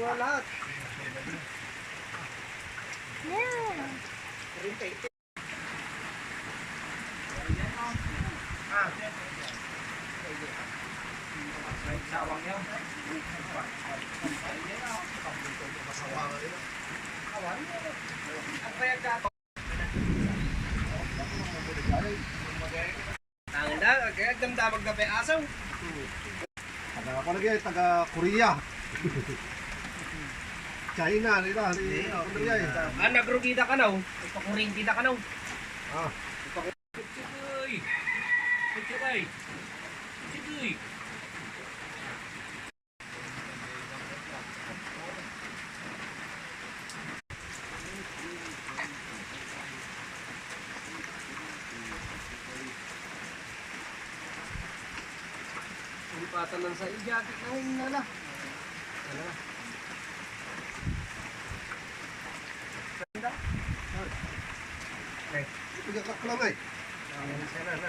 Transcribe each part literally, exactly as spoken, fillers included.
Lahat. Ang da, kaya damdamag na pa yung asaw. Taga, ano lagi, taga Korea. China, nila, ni, ano lagi, eh. Ah, nagrugida ka na, oh. Ipakuring kita ka na, oh. Ah. Ipakuring. Kutsikoy! Kutsikoy! Kutsikoy! Lipatan ng sa ijatik na yun na lang. Ano? Okay. Ito yung kakulang ay. Ang isa na, na.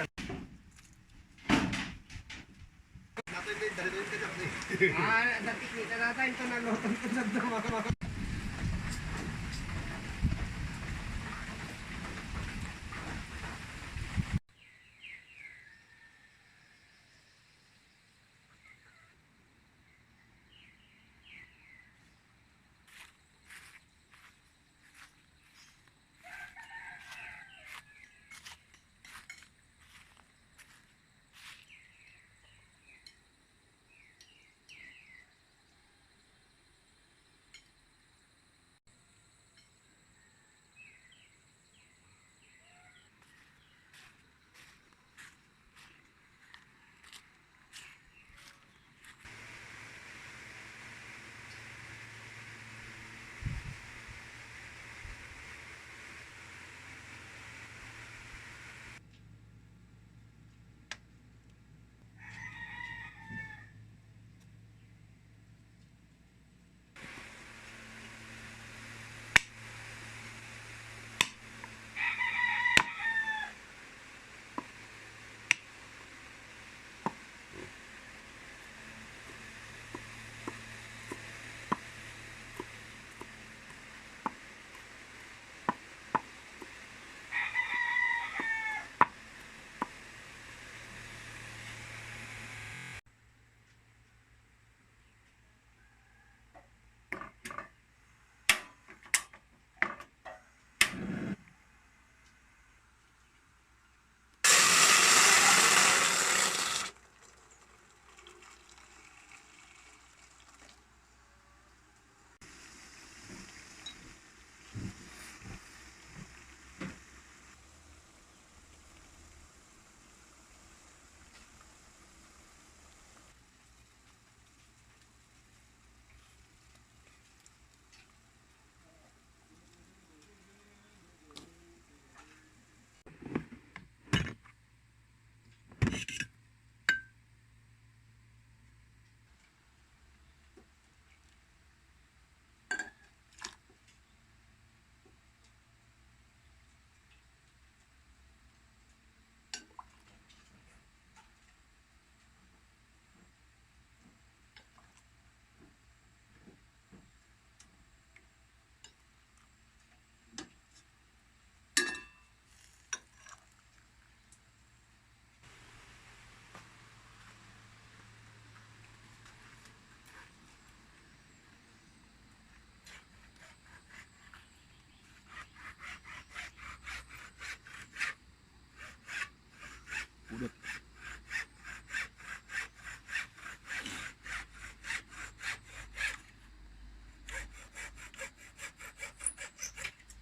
Natay, may dali na yung kanyang, eh. Ah, natikita natin ito na lutong ito sa mga